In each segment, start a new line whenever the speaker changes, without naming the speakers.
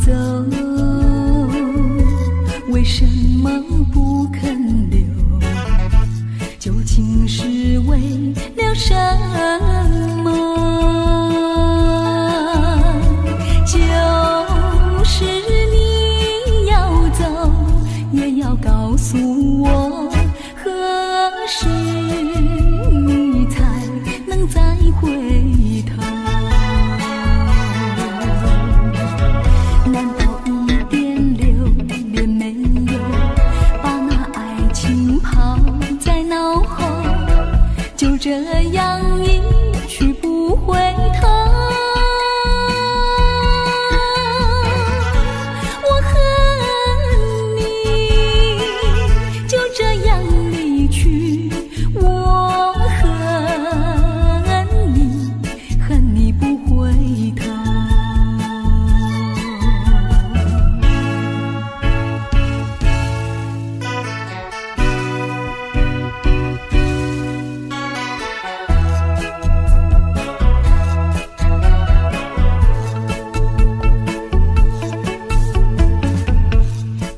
走，為什麼不肯留？究竟是為了什麼？就是你要走，也要告訴我，何時你才能再回頭？難道一點留戀沒有，把那愛情拋在腦後，就這樣一去不回頭？我恨你，就這樣離去，我恨你，恨你不回頭。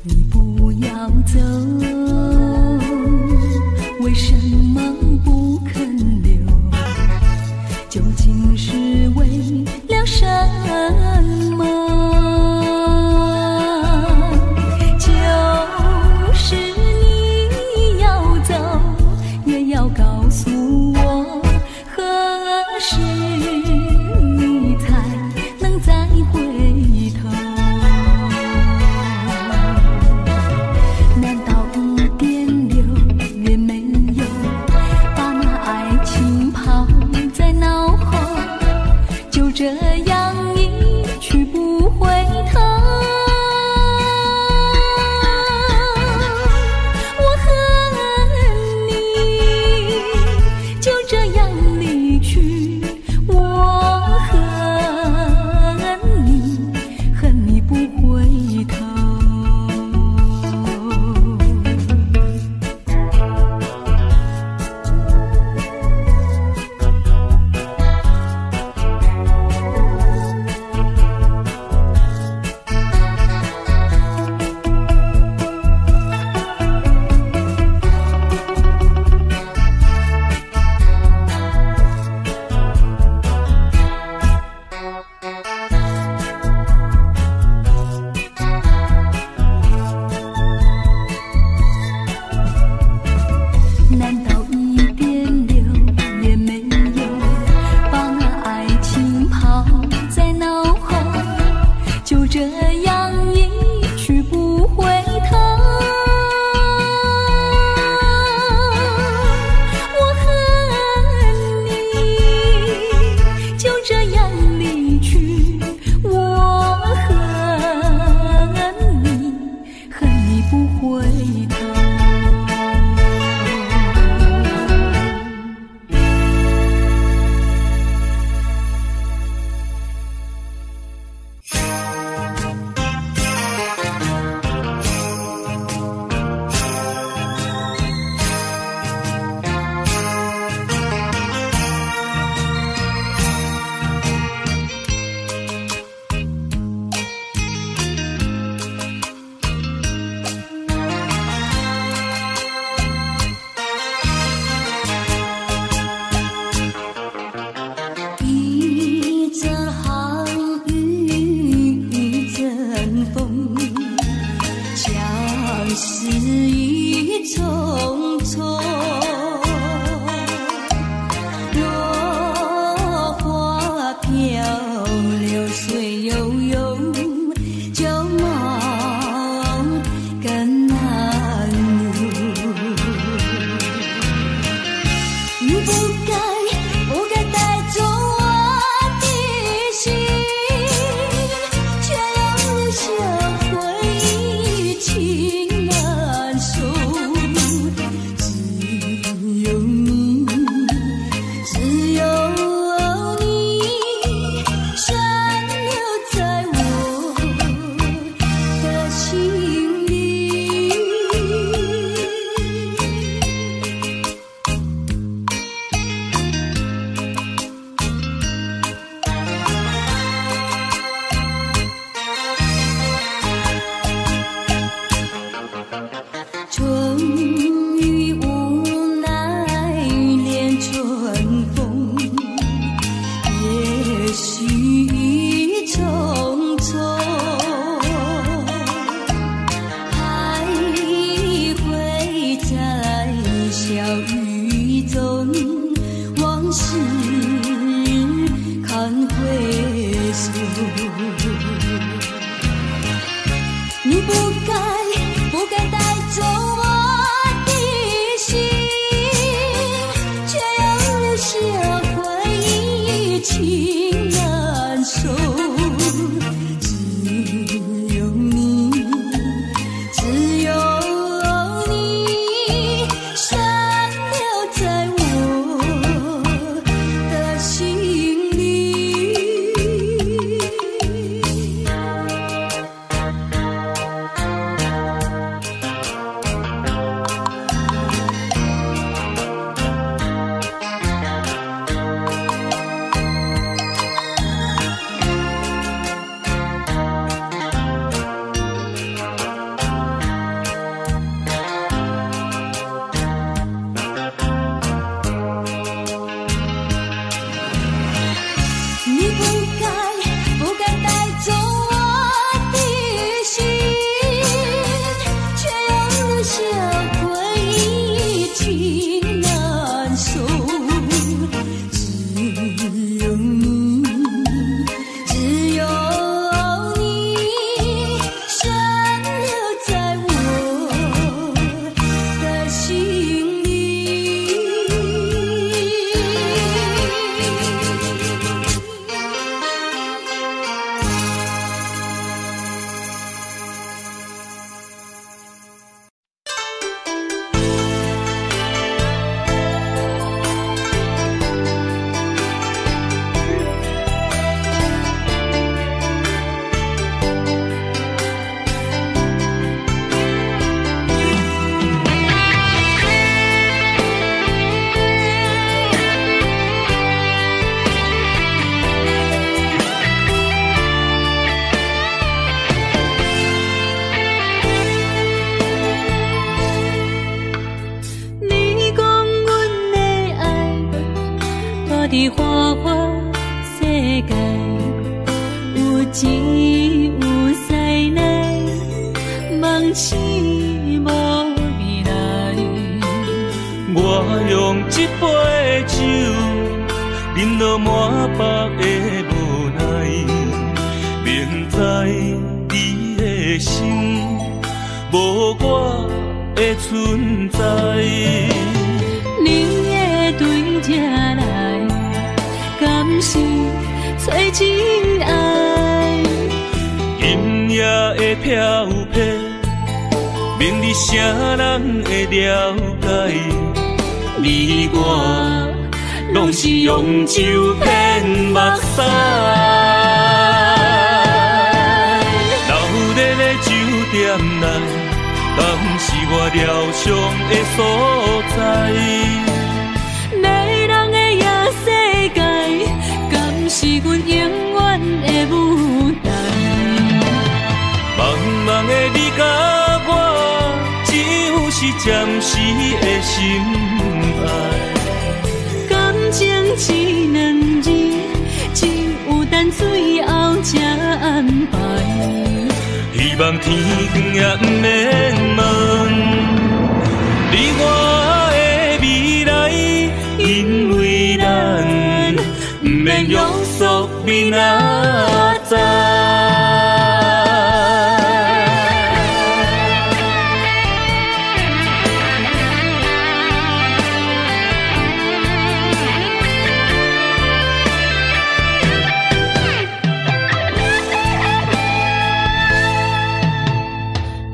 你不要走，為什麼不肯留？究竟是為了什麼？就是你要走，也要告訴我，何時你才能再回頭？難道一點留戀沒有，把那愛情拋在腦後，就這樣一去不回你不該不該帶走我的心，卻又留下回憶情難收。只有你，只有你，殘留在我的心裡。你不該不該帶走我的心，卻又留下回憶情難收。只有你，只有你，殘留在我的心裡。
你講阮的愛，蹛佇花花世界，有錢有勢內，夢醒無未來。
我用這杯酒，飲落滿腹的無奈，明知你的心無我的存在。
你會對這來，敢是找真愛？
今夜的飄泊，明日啥人會了解？你我攏是用酒騙目屎。闹熱的酒店內，敢是我療傷的所在？
迷人的夜世界，敢是阮永遠的舞台？
茫茫的你佮我，只有是暫時的心愛。
感情這兩字，只有等最後才安排。
希望天光也毋免問你我的未來，因為咱毋免約束明仔載。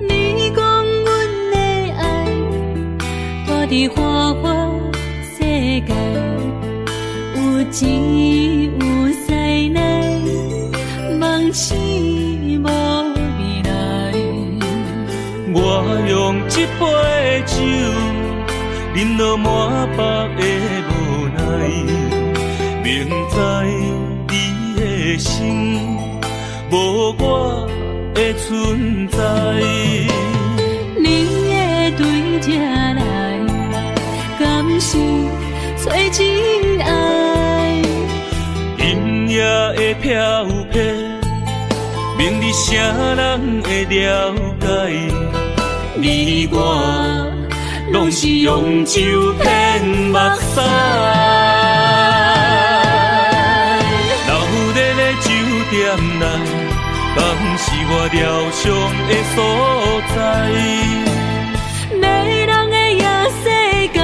你講阮的愛，蹛佇花花世界，有錢有勢內，夢醒無未來。
我用這杯酒，飲落滿腹的無奈，明知你的心無我的存在。
你會對這來，敢是找真愛？
今夜的飄泊，明日啥人會了解？你我攏是用酒騙目屎。闹熱的酒店店内，敢是我疗伤的所在？
迷人的夜世界，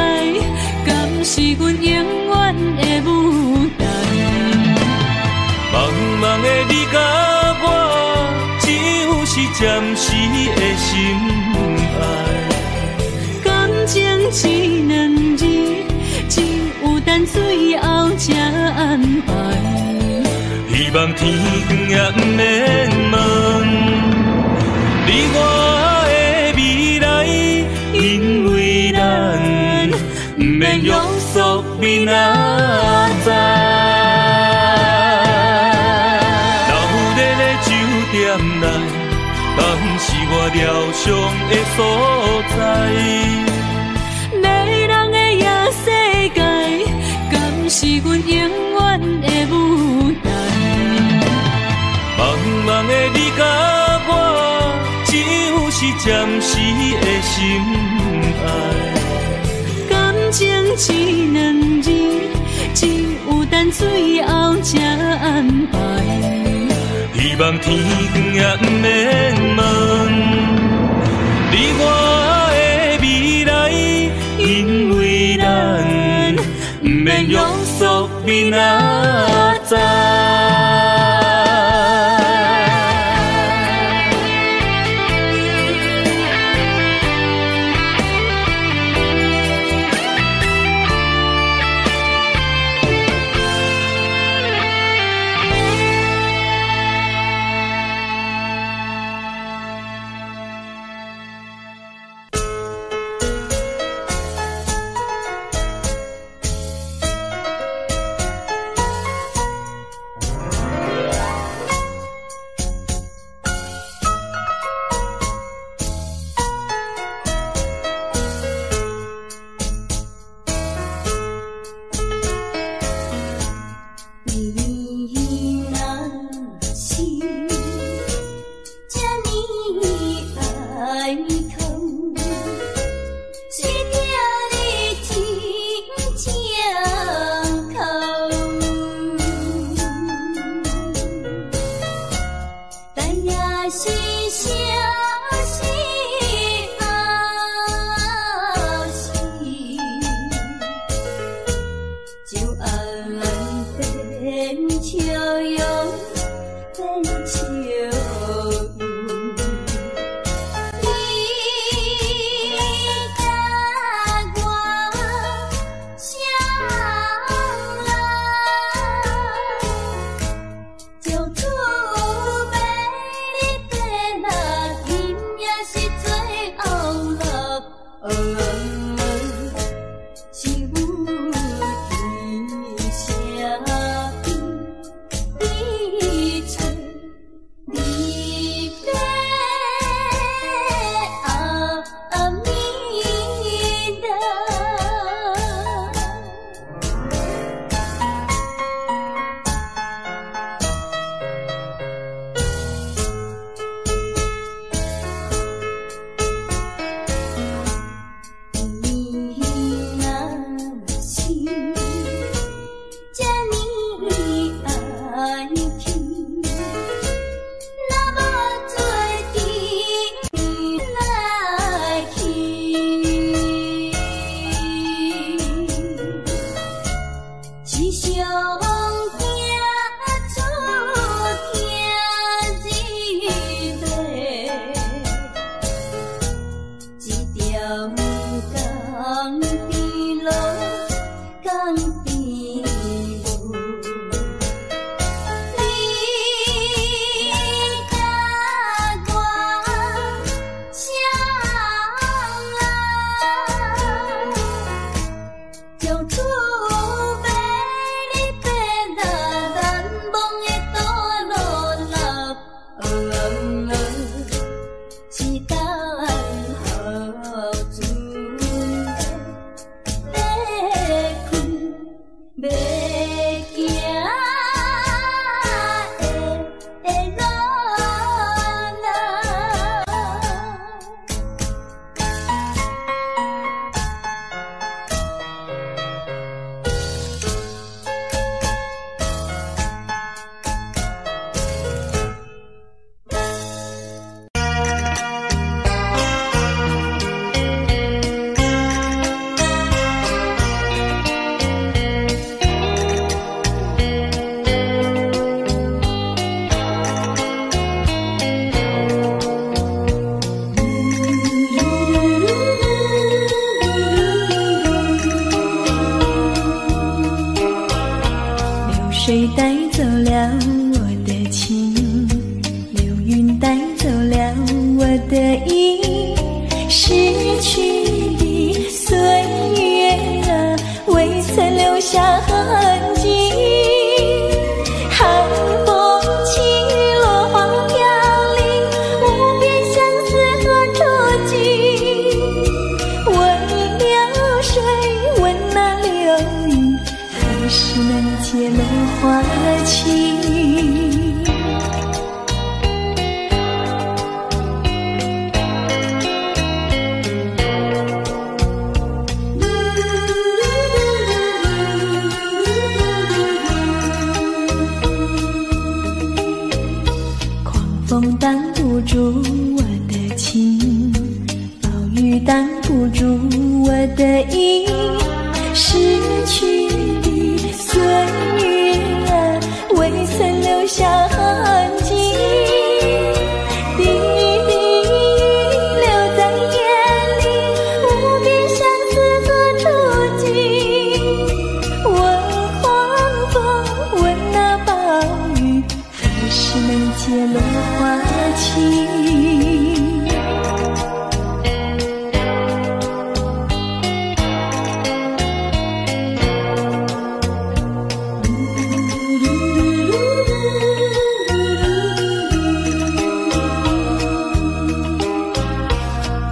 敢是阮永远的舞台？
茫茫的你佮我，只有是暂时的心爱。
感情这两字，只有等最后才安排。
希望天光也毋免问，你我的未来，因为咱毋免约束明仔载。闹热的酒店内，敢是我疗伤的所在？
迷人的夜世界，敢是阮永远的舞台？
茫茫的你佮我，只有是暂时的心爱。
感情这两字，只有等最后才安排。
希望天光也毋免问，你我的未来，因为咱毋免约束明仔载。
你走了我的情，流雲帶走了我的意，逝去的歲月啊，未曾留下痕跡。寒風起，落花飄零，無邊相思何處盡？問流水，問那流雲，何時能結落花期？狂風擋不住我的情，暴雨擋不住我的意，逝去的歲月啊，未曾留下痕跡。滴滴雨留在眼裡，無邊相思何處盡？問狂風，問那暴雨，何時能結落花期？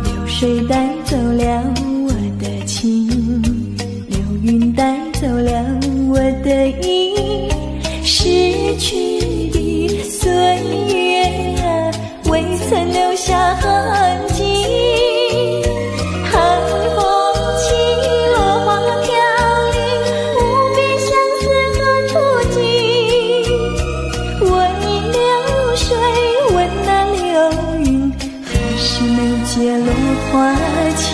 流水帶走了我的情，流雲帶走了我的意，逝去的歲月啊，未曾留下痕跡。寒風起，落花飄零，無邊相思何處盡？問流水，問那流雲，何時能結落花期？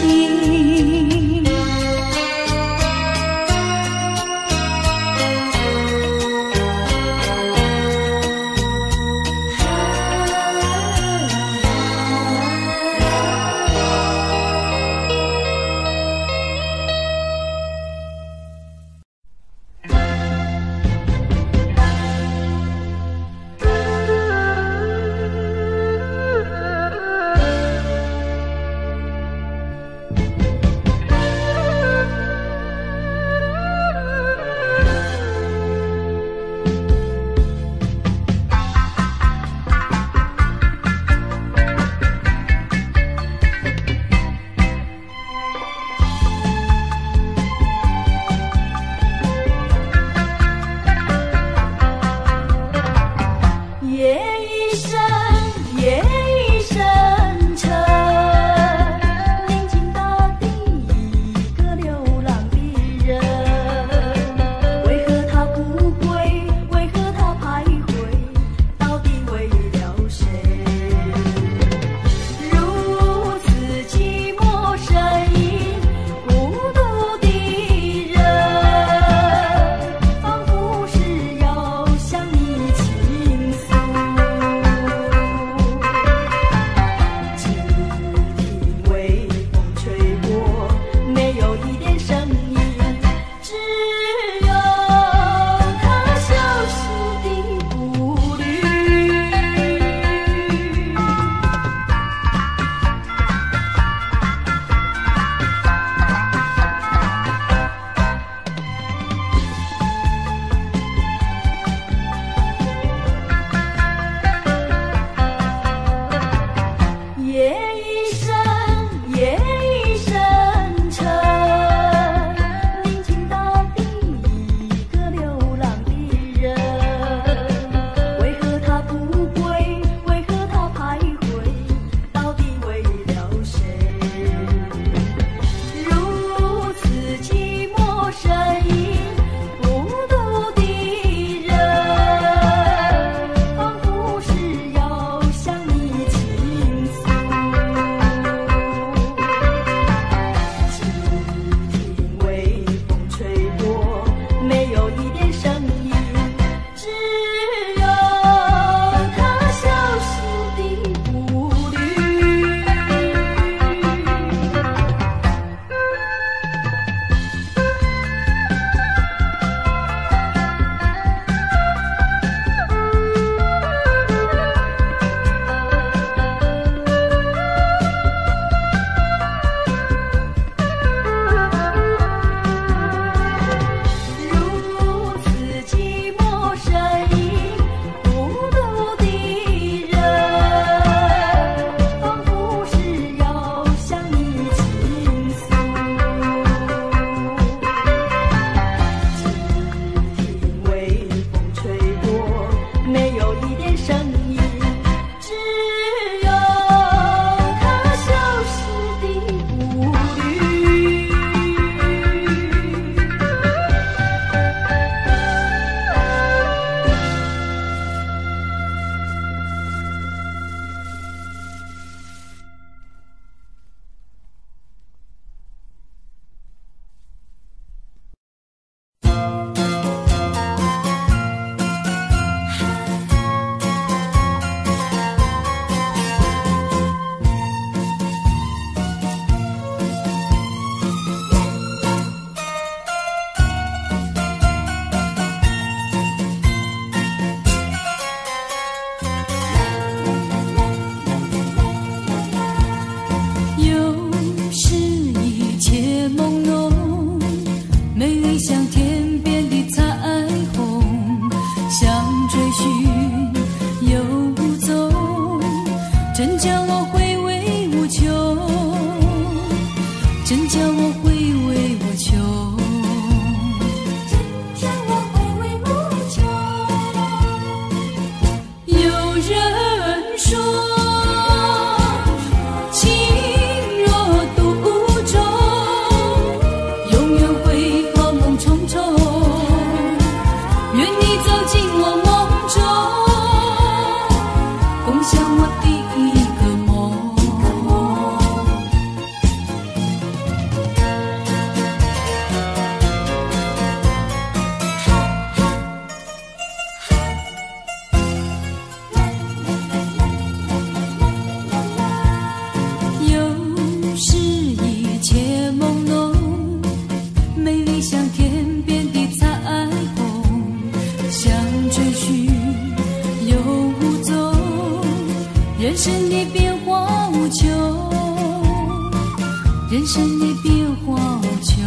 人生的變化無窮。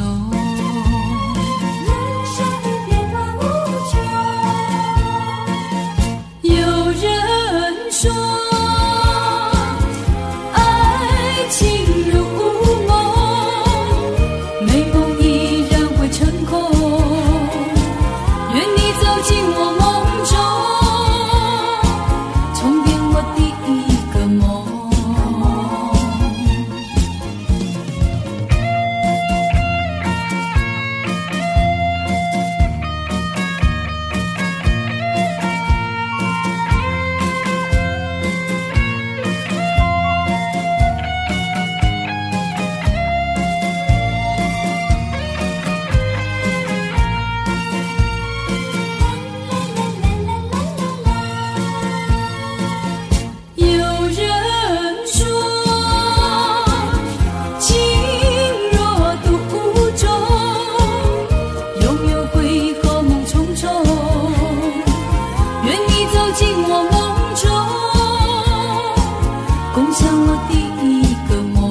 人生的變化無窮。有人說，愛情如夢，美夢依然會成空。願你走進我夢中，重圓我第一個夢。有人說，情若獨鍾，擁有會好夢重重。願你走進我夢中，共享我第一個夢。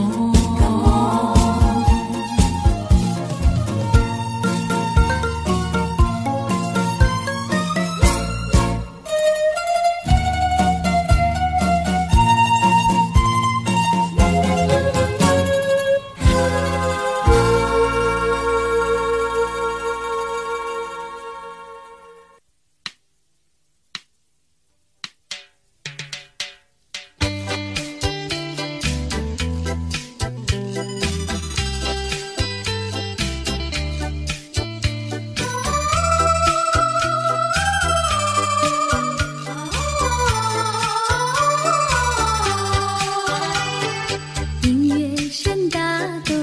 音樂聲打動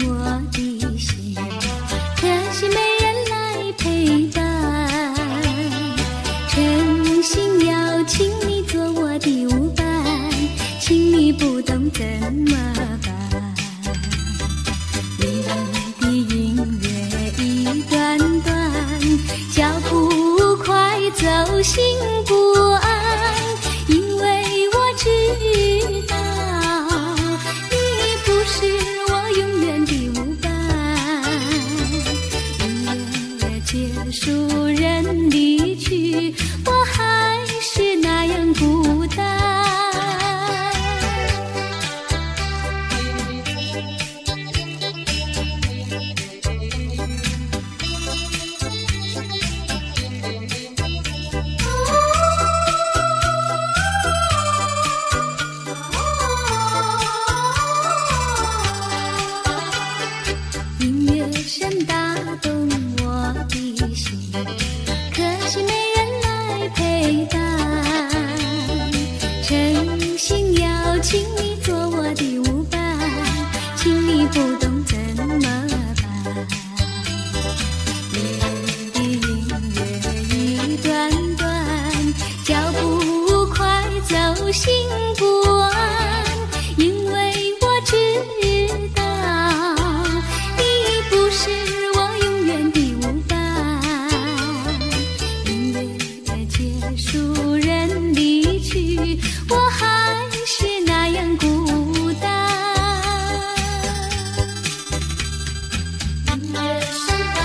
我的心，可惜沒人來陪伴。誠心邀請你做我的舞伴，請你不懂怎麼辦？迷人的音樂一段段，腳步快走，心不安，因為我知道你不是我永遠的舞伴。音樂結束，人離去，我還是那樣孤單。音樂聲打動我的心，可惜沒人來陪伴。誠心邀請你做我的舞伴，請你不懂怎麼辦？迷人的音樂一段段，腳步快走，心不安，因為我知道你不是我永遠的舞伴。音樂結束，人離去，我還是那樣孤單。音樂聲打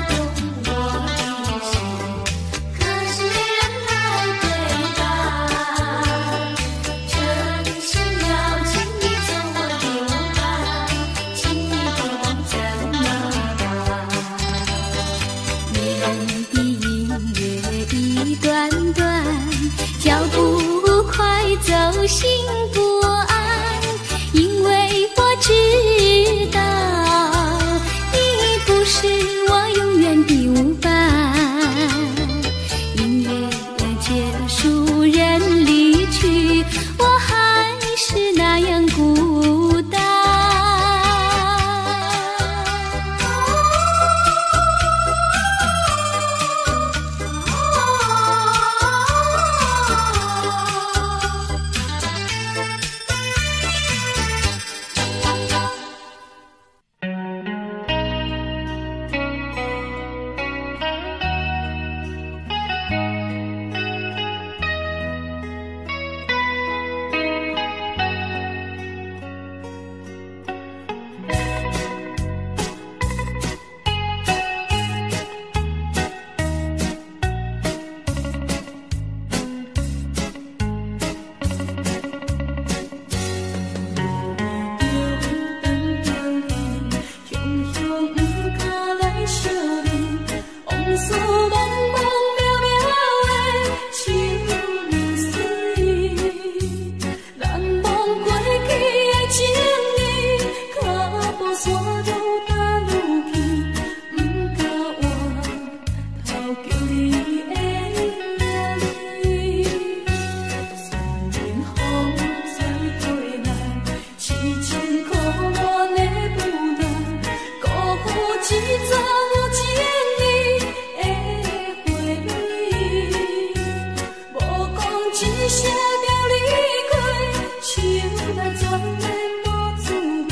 動我的心，可惜沒人來陪伴。誠心邀請你做我的舞伴，請你不懂怎麼辦？迷人的音樂一段段，腳步快走，心
声就离开，手内全然无滋味，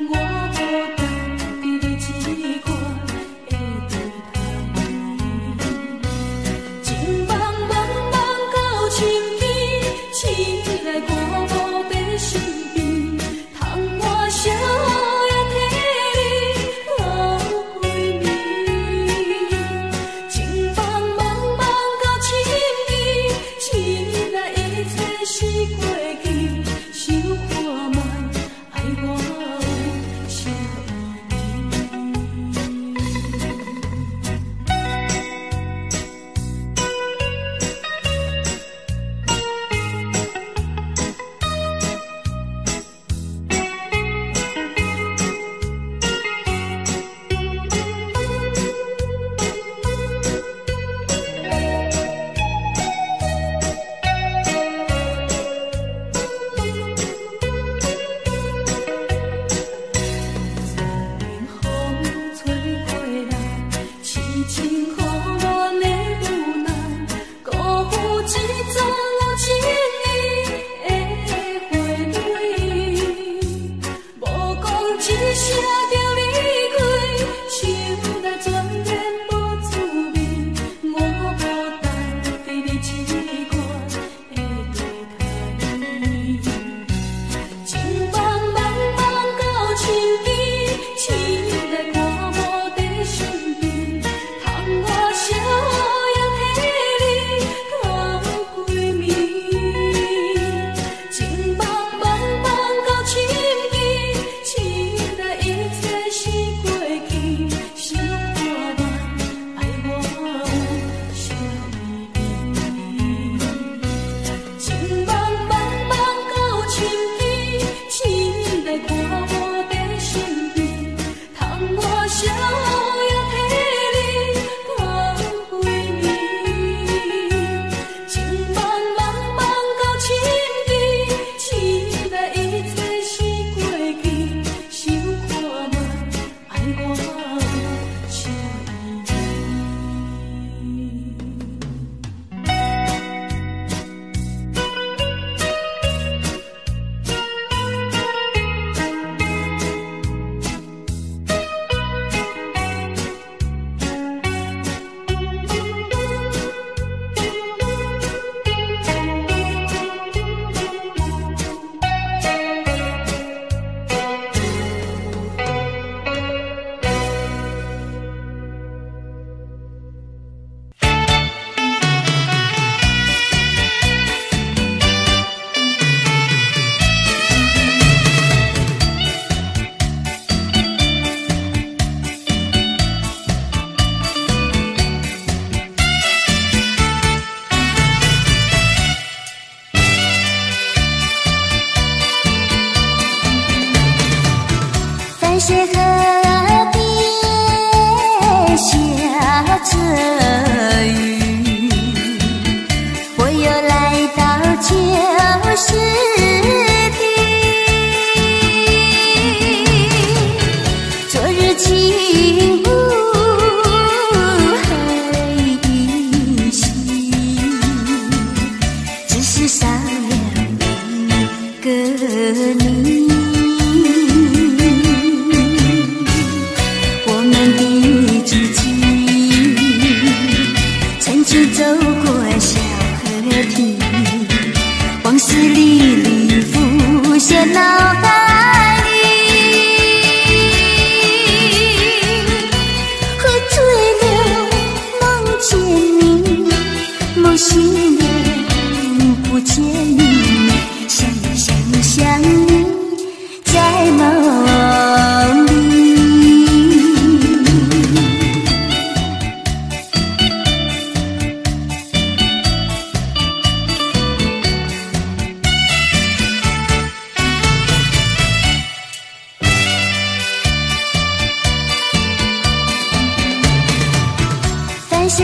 我无当伫你这款的对待。情梦茫茫到深更，醒来看无在身边，窗外小雨也替你到规暝。情梦茫茫到深更，醒来一切是过去，想看觅爱我有啥意义？风吹过来，痴情予阮的无奈，辜负一桩有情意的花蕊。无讲一声就离开，手内全然无滋味，我无当对你这款的对待。情梦茫茫到深更，醒来看无在身边，窗外小雨也替你到规暝。情梦茫茫到深更，醒来一切是过去，想看觅爱我有啥意义？情梦茫茫到深更，醒来看无在身边，窗外小雨也替你到规暝。情梦茫茫到深更，醒来一切是过去，想看觅爱我有啥意义？
凡是河边下着雨，我又来到旧时地。昨日情雾还依稀，只是少了一个你。我们的足迹，曾经走过小河堤，往事历历浮现脑海里。喝醉了梦见你，梦醒了不见你，想想想你在梦里。凡是河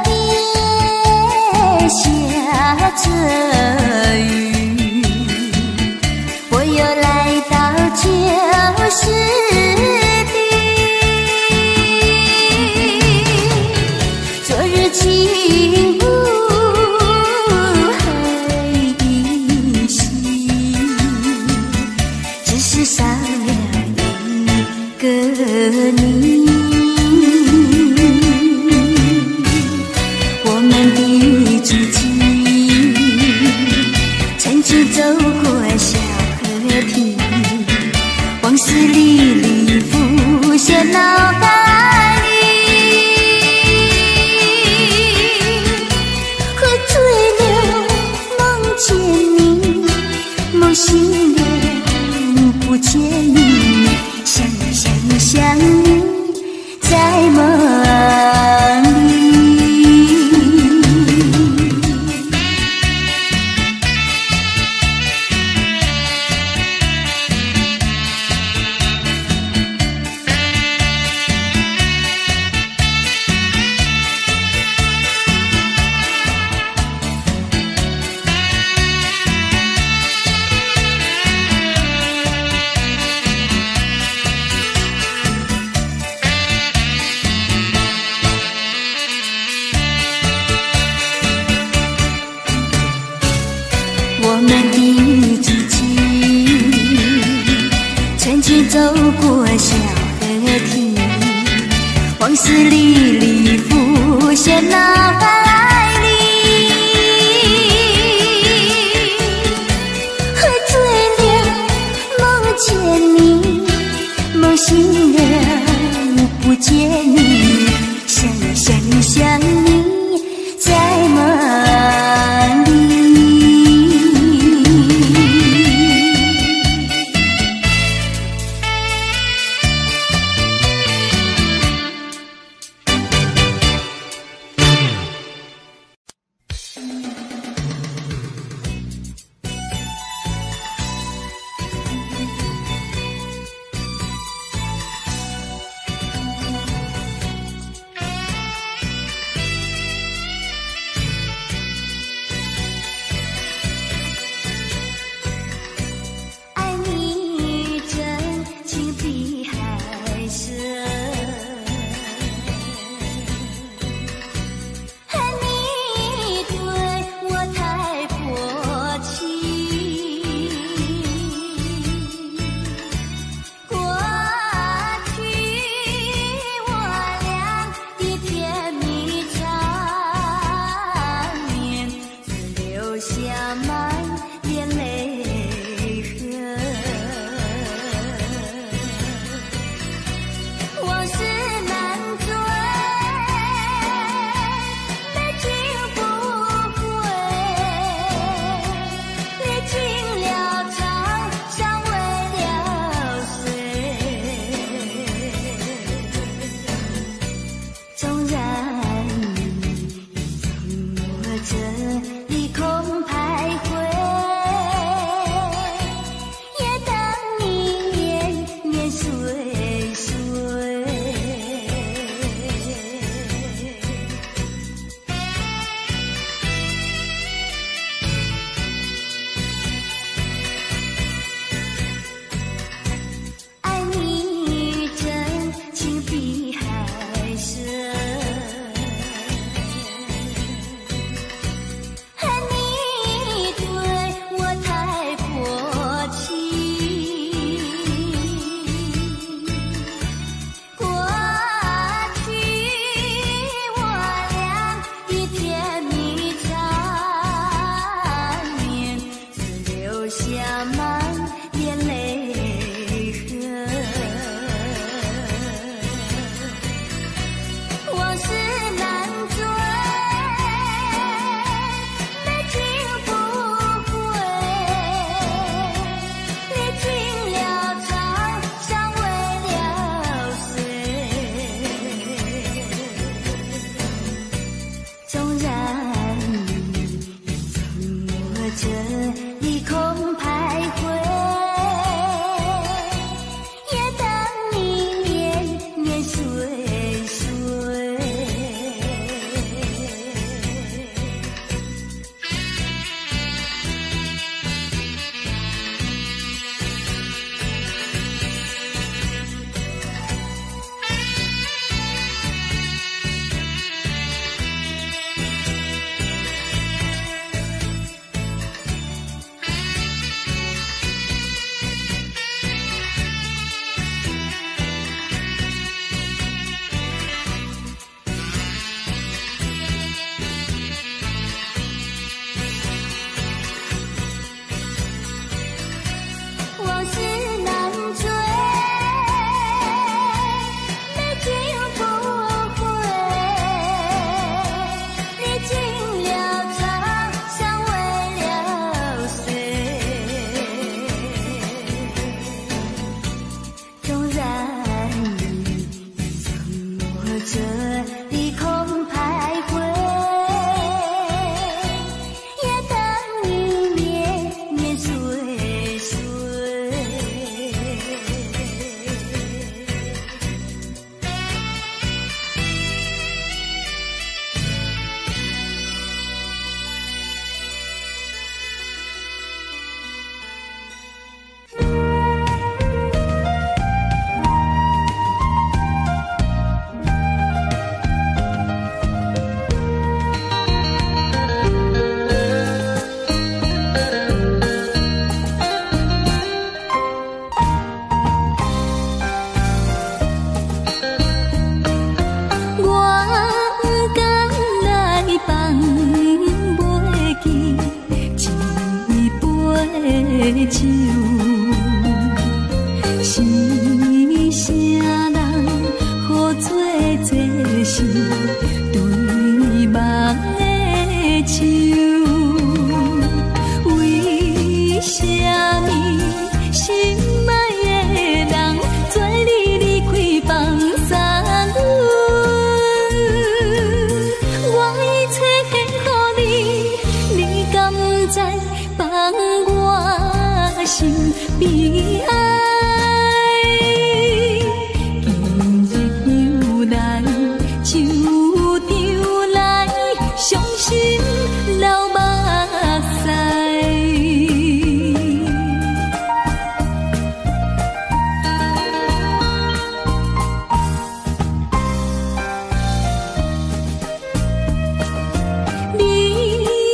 边下着雨，我又来到旧时地。昨日情雾还起走過小河堤，往事歷歷浮現腦海裡。喝醉了夢見你，夢醒了不見你，想想想你在夢裡。我們的記憶，曾經走過小河堤，往事歷歷浮現腦海裡。喝醉了夢見你，夢醒了不見你，想想想你在夢裡。知，放我心悲哀。今日又来，就场来，伤心流目屎。你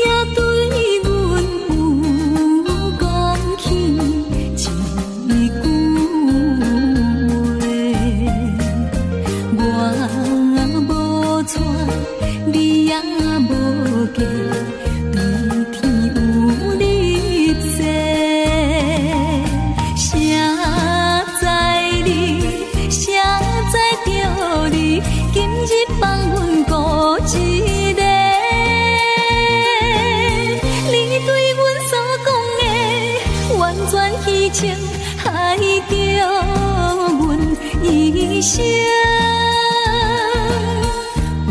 也對阮有講起一句話，我無娶，你也無嫁，對天有立誓。誰知你，誰知著你，今日放阮孤一个。你對阮所講的，完全虛情，害著阮一生。為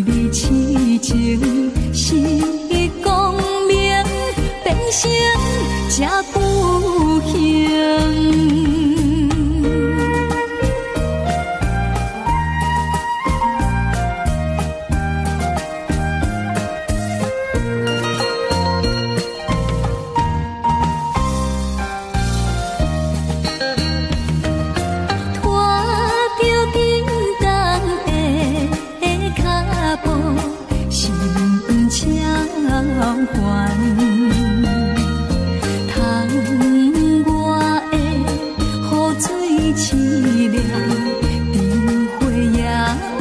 你痴情是光明，變成這不幸。拖著沉重的脚步，心超悬。窗外的雨水淅凉，灯火也乌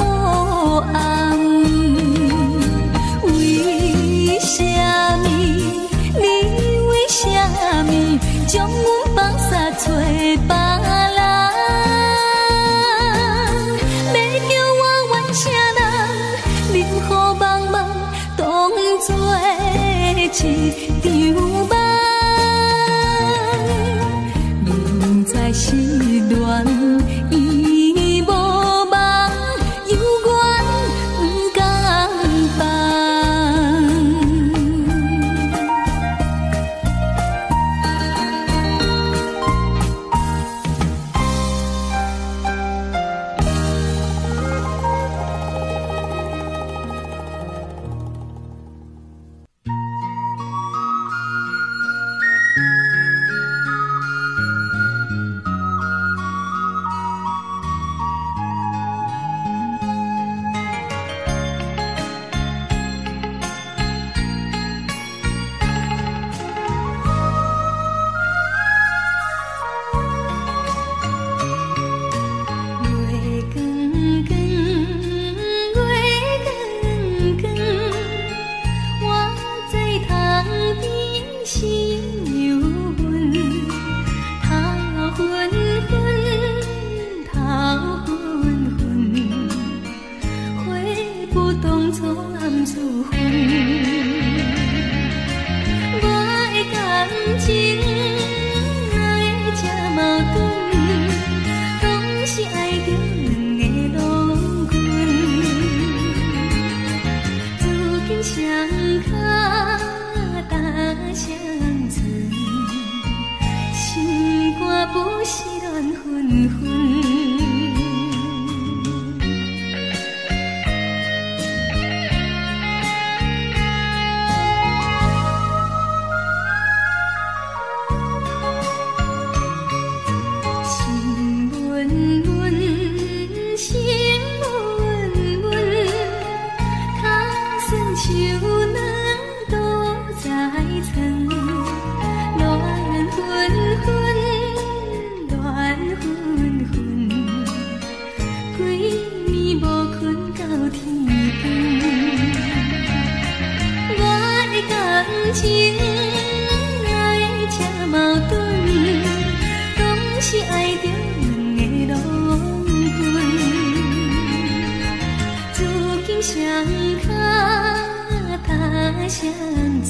暗。为啥物？你为啥物将阮放捒找别人？欲叫我怨啥人？任雨茫茫，当作一场梦。明知失恋伊无望，犹原不甘放。月光光，月光光，我在窗边心又闷，头昏昏，头昏昏，花不当作暗处分。我的感情哪会这矛盾？拢是爱著两个郎君，如今双脚踏双船，心肝不是乱纷纷。心闷闷，心闷闷，脚酸手软倒在床，乱纷纷，乱纷纷，规暝无睏到天光。我的感情哪会这矛盾？拢是爱著两个郎君，如今双脚踏双船，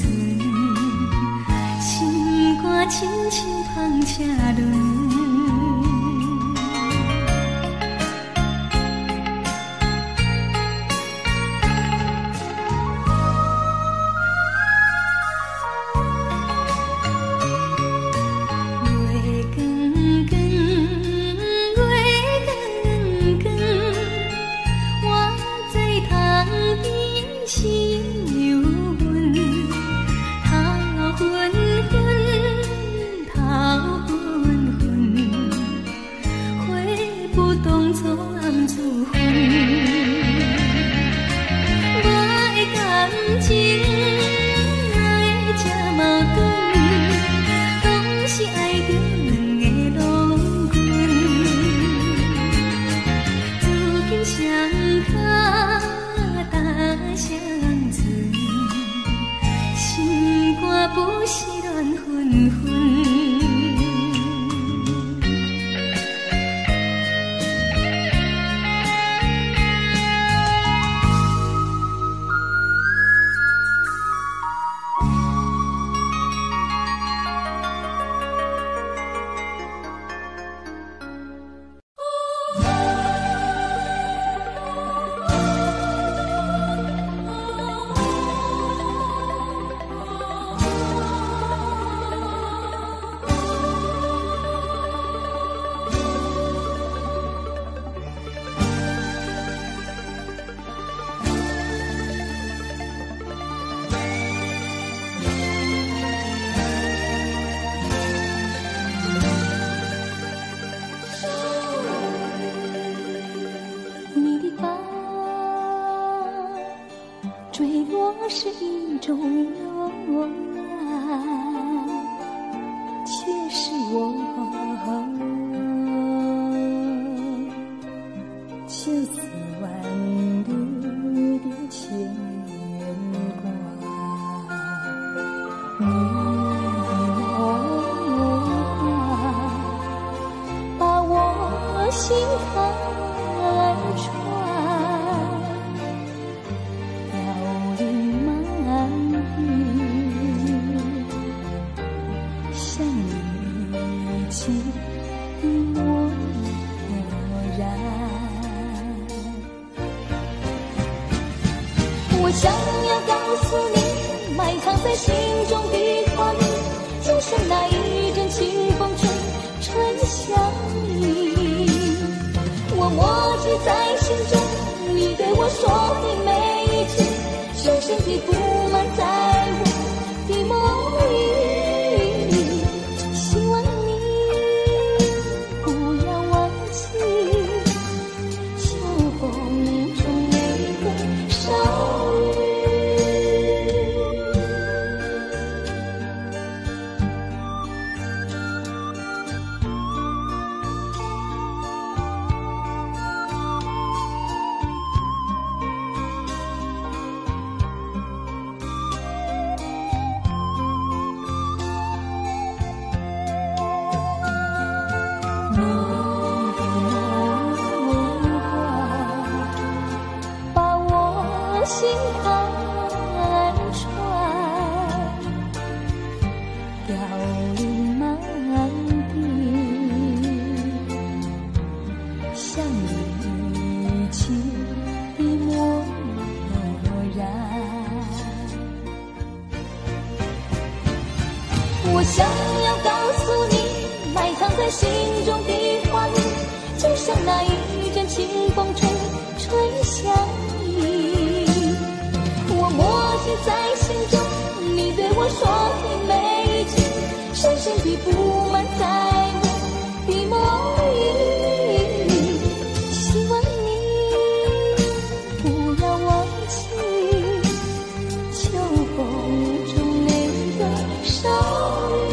心肝亲像风车轮。中永远却是我千丝万缕的牵挂。你的梦话把我心看穿，凋零满地，像你遗弃的漠然。我想要告诉你，埋藏在心中的话语，就像那一阵清风吹，吹向你。我默记在心中，你对我说的每一句，深深地布满在我的梦里。希望你不要忘记，秋风中那个少女。你的梦话把我心看穿，凋零满地，像你遗弃的漠然。我想要告诉你，埋藏在心中的话语，就像那一阵清风吹，吹向你。我默记在心中，你对我说的每一句，深深地布满在我的梦里。希望你不要忘记，秋风中那个少女。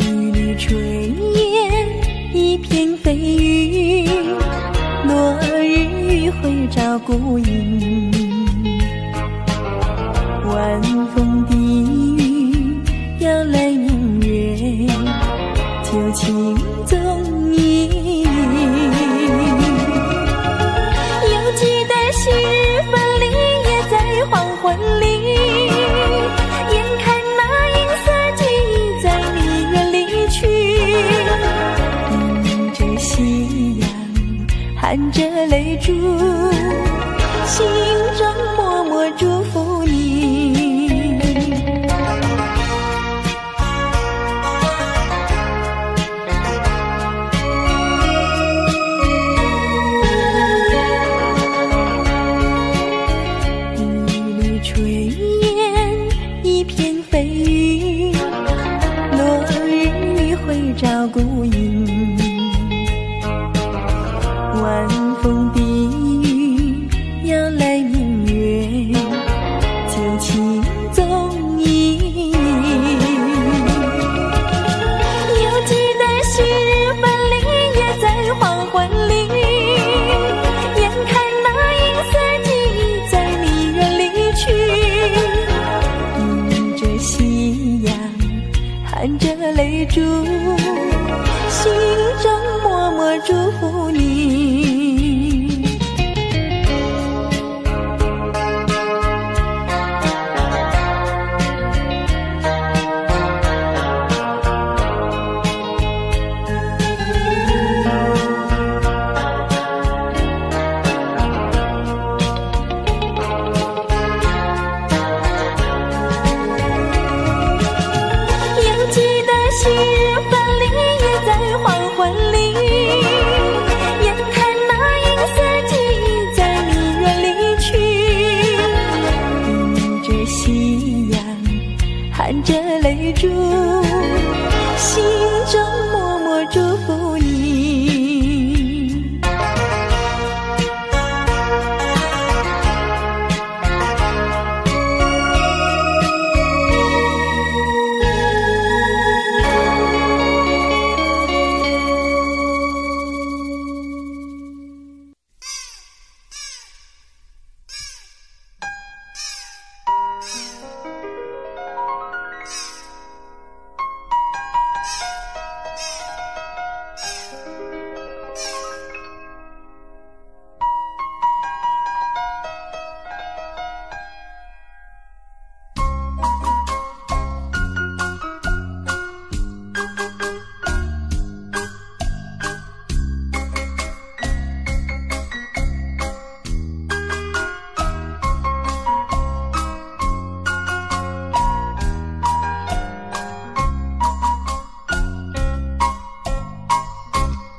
一缕炊烟，一片飞云，落日余晖照孤影。晚风低语，邀来明月，旧情踪影。犹记得昔日分离，也在黄昏里。眼看那银色记忆在你远离去，迎着夕阳，含着泪珠，心中默默祝福你。一缕炊烟，一片飞云，落日余晖照孤影。晚风低语，邀来明月，旧情踪影。犹记得昔日分离，也在黄昏里。眼看那银色记忆在你远离去，迎着夕阳，含着泪珠，心中默默祝福你。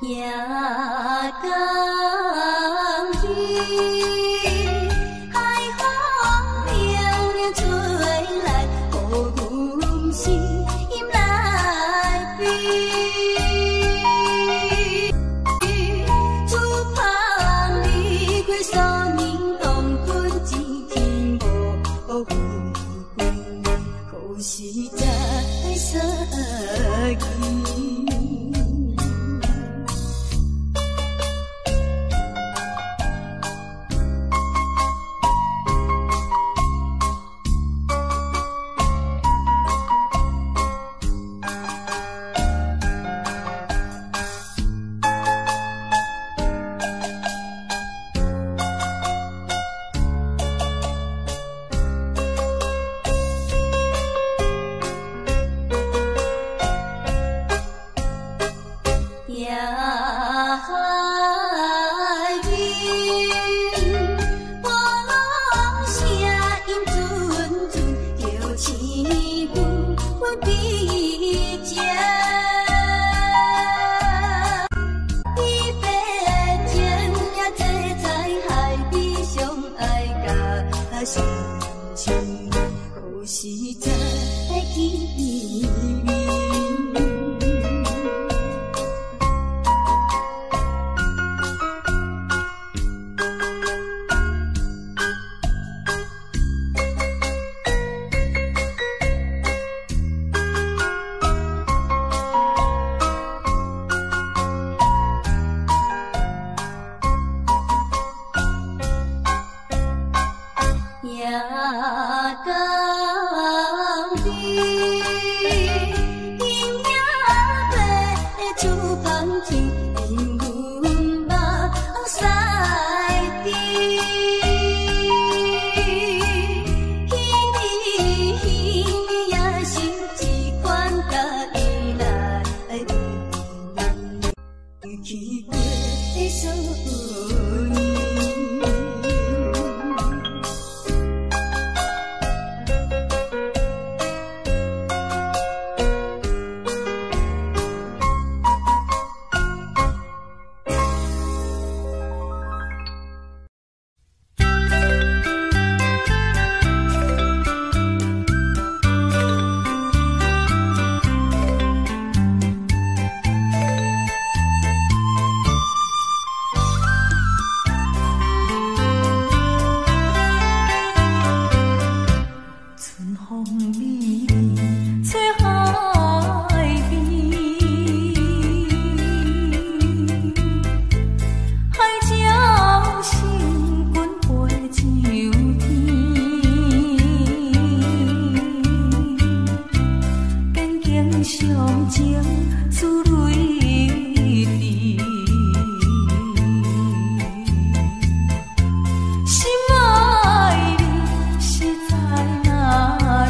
夜江边，海风凉凉吹来，予阮心内边。自盼离开苏宁东昆，一天无回归，何时才相见？夜海边，波浪声音阵阵，叫醒阮悲情。彼白情也坐在海边，相爱甲深深，何时才见面？夜江边，金影白珠芳天，阮目屎滴。彼年彼也是一款甲伊来去过数年。
春风美丽，吹海边，海鸟成群飞上天，坚强相情珠泪滴，心爱你是在哪里？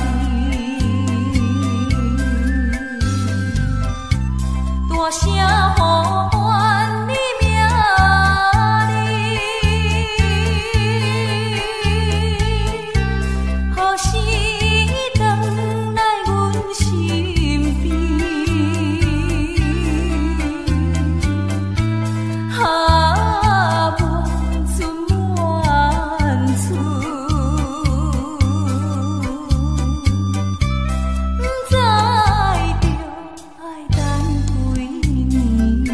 大声呼唤你名字，何时转来阮身边？啊，满村满厝，不知著爱等几年。。